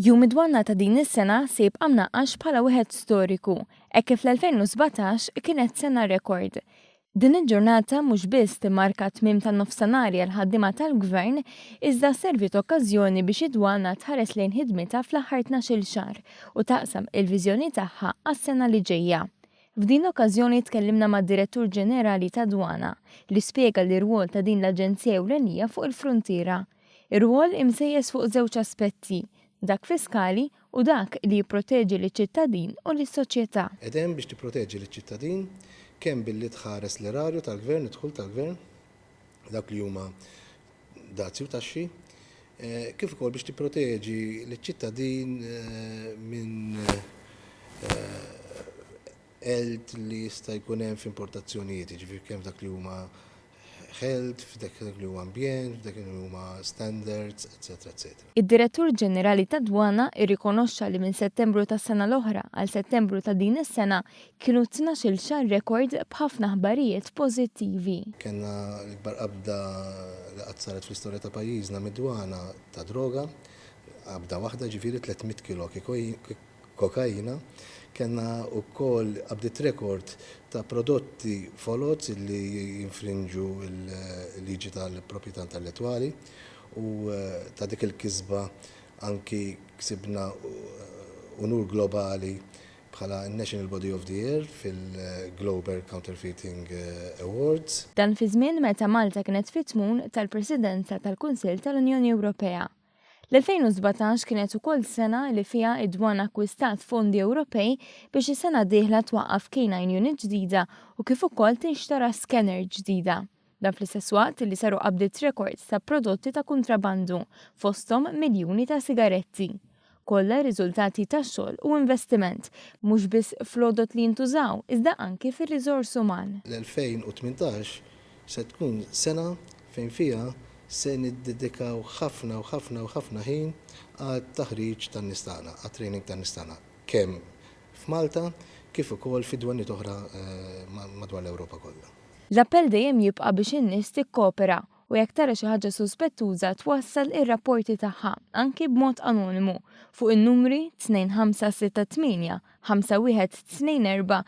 Jum id-Dwana ta' din is-sena se jibqa' mnaqqax bħala wieħed storiku, hekk kif l-2017 kienet sena rekord. Din il-ġurnata mhux biss timmarka t-tmiem tan-nofstanhar għall-ħaddiema tal-Gvern, iżda serviet okkażjoni biex id-Dwana tħares lejn ħidmitha fl-aħħar 12-il xahar u taqsam il-viżjoni tagħha għas-sena li ġejja. F'din l-okkażjoni tkellimna mad-Direttur Ġenerali tad-Dwana, li spjega l-irwol ta' din l-aġenzija ewlenija fuq il-fruntiera. Irwol imsejjes fuq żewġ aspetti, dak fiskali u dak li jipproteġi liċ-ċittadin u lis-soċjetà. Qed hemm biex tipproteġi liċ-ċittadin kemm billi tħares l-erarju tal-Gvern, id-dħul tal-Gvern, dawk li huma dazji u taxxi, kif ukoll biex tipproteġi liċ-ċittadin minn għelt li jista' jkun hemm f'importazzjonijiet, jiġifieri kemm f'dak li huma health, f'dak li huwa ambjent, f'dak li huma standards, eċetera, eċetera. Id-Direttur Ġenerali tad-Dwana rrikonoxxa li minn Settembru tas-sena l-oħra għal Settembru ta' din is-sena kienu 12-il xahar rekord b'ħafna aħbarijiet pożittivi. Kellna l-ikbar qabda li qatt saret fl-istorja ta' pajjiżna mid-dwana ta' droga, qabda waħda ġifieri 300 kilo kokaina. Kellna wkoll qabdiet rekord ta' prodotti foloz li jinfrinġu l-liġi tal-proprjetà intellettwali u ta' dik il-kisba anki ksibna unur globali bħala n-National Body of the Year fil-Global Counterfeiting Awards. Dan fi żmien meta Malta kienet fit-tmun tal-Presidenza tal-Kunsill tal-Unjoni Ewropea. L-2017 kienet ukoll sena li fiha id-Dwana akkwistat fondi Ewropej biex is-sena d-dieħla twaqqaf K9 unit ġdida u kif ukoll tinxtara scanner ġdida. Dan fl-istess waqt li saru qabdiet rekords ta' prodotti ta' kuntrabandu, fosthom miljuni ta' sigaretti. Kollha riżultati ta' xogħol u investiment, mhux biss fl-għodod li jintużaw iżda anki fir-riżors uman. L-2018 se tkun sena fejn fiha se niddedikaw ħafna u ħafna u ħafna ħin għat-taħriġ tan-nies tagħna, għat-training tan-nies tagħna, kemm f'Malta kif ukoll fi dwaniet oħra madwar l-Ewropa kollha. L-appell dejjem jibqa' biex in-nies tikkopera u jekk tara xi ħaġa suspettuża twassal ir-rapporti tagħha, anki b'mod anonimu, fuq in-numri 2568 5124.